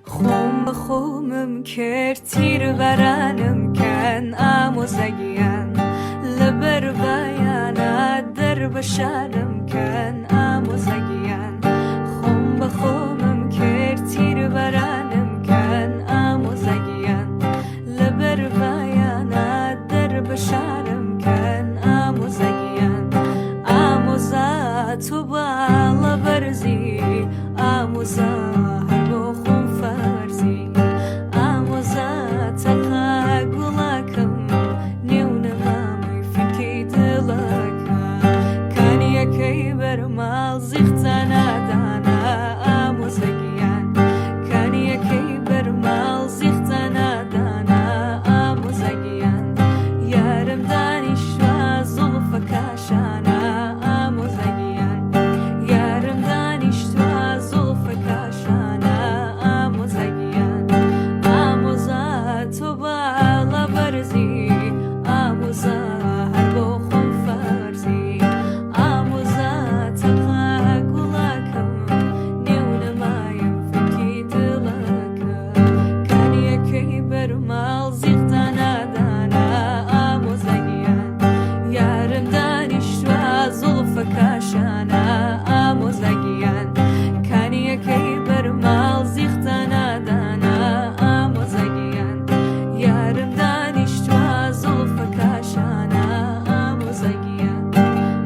خۆم بە خۆمم کرد تیر بەرانم کەن ئامۆزەگیان لەبەر بایانە دەر بە شارم کەن ئامۆزەگیان خۆم بە خۆمم کرد تیر بەرانم کەن ئامۆزەگیان لەبەر بایانە دەر بە شارم کەن ئامۆزەگیان ئامۆزا تۆ باڵە بەرزی ئامۆزا هەر بۆ خۆم فەرزی ئامۆزا تەقا گوڵەکەم نێو نەمامی فیکی دڵەکە کانیەکەی بەرماڵ زیختە نادانا ئامۆزەگیان کانیەکەی بەرماڵ زیختە نادانا ئامۆزەگیان یارم دانیشتوە زوڵفە کاشانە ئامۆزەگیان یارم دانیشتوە زوڵفە کاشانە ئامۆزەگیان ئامۆزا تۆ باڵا بەرزی ئامۆزا هەر بۆ خۆم فەرزی ئامۆزا تەقا گوڵەکەم نێو نەمایم فکی دڵەکە کانیەکەی بەرماڵ زیقتا نادانا ئامۆزەگیان یارم دانیشتوە زوڵفە کاشانە ئامۆزەگیان کانیەکەی بەرماڵ زیقتا نادانا ئامۆزەگیان یارم دانیشتوە زوڵفە کاشانە ئامۆزەگیان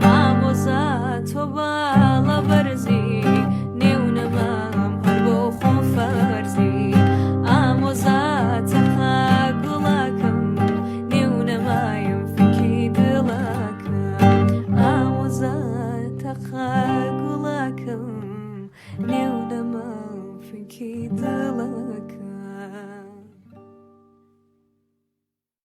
ئامۆزا تۆ باڵا بەرزی نێو نەمام هەر بۆ خۆم فەرزی ئامۆزا تەقا گوڵەکەم نێو نەمایم فکی دڵەکە ئامۆزا تەقا گوڵەکەم نێو نەمام فکی دڵەکە.